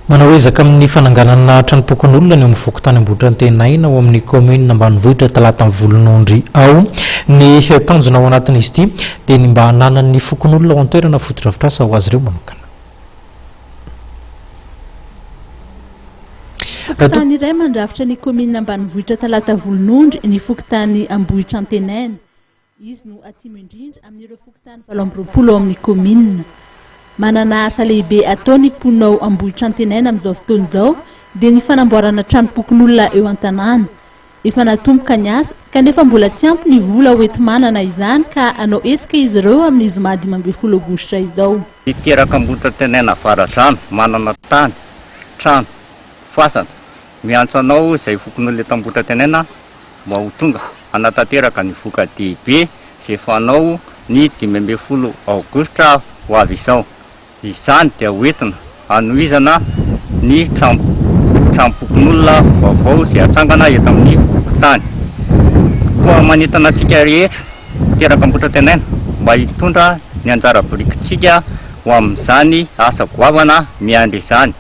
Manao ezaka amin'ny fananganana tranompokonolona ny ao amin'ny fokontany Ambohitrantenaina ao amin'ny kaominina ambanivohitra Talata Volonondry ao. Ny tanjona ao anatin'izy ity dia ny mba hananan'ny fokonolona ao an-toerana fotodrafitrasa ho azy ireo manokana. Fokontany iray mandrafitra ny kaominina ambanivohitra Talata Volonondry ny fokontany Ambohitrantenaina. Izy no atimo indrindra amin'ireo fokontany 28 ao amin'ny kaominina. Manana asa lehibe atao ny mponina ao Ambohitrantenaina amin'izao fotoana izao dia ny fanamboarana tranom-pokonolona eo an-tanàna. Efa natomboka ny asa kanefa mbola tsy ampy ny vola hoenti-manana izany ka hanao hetsika izy ireo amin'ny zoma 15 aogositra izao. Niteraka Ambohitrantenaina Avaradrano, manana tany, trano, fasana. Miantso anao izay fokonolona eto Ambohitrantenaina mba ho tonga hanatanteraka ny voka-dehibe izay fanao ny 15 aogositra ho avy izao. Izany dia ho entina hanohizana ny tranom-pokonolona vaovao izay hatsangana eto amin'ny fokontany. Koa manentana antsika rehetra teraka Ambohitrantenaina mba hitondra ny anjara birikintsika ho amin'izany asa goavana miandry izany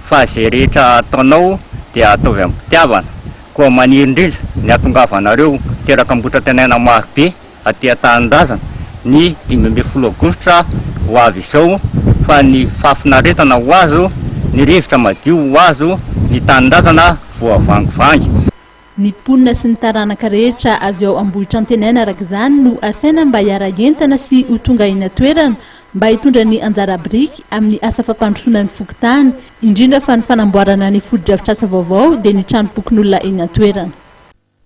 fa izay rehetra ataonao dia ataovy am-pitiavana. Koa maniry indrindra ny hahatongavanareo teraka Ambohitrantenaina maro be aty an-tanindrazana ny 15 aogositra ho avy izao fa ny fahafinaretana ho azo, ny rivotra madio ho azo, ny tanindrazana voavangivangy. Ny mponina sy ny taranaka rehetra avy ao Ambohitrantenaina araka izany no asaina mba hiara-hientana sy ho tonga eny an-toerana mba hitondra ny anjara biriky amin'ny asa fampandrosoana ny fokontany, indrindra fa ny fanamboarana ny fotodrafitrasa vaovao dia ny tranom-pokonolona eny an-toerana.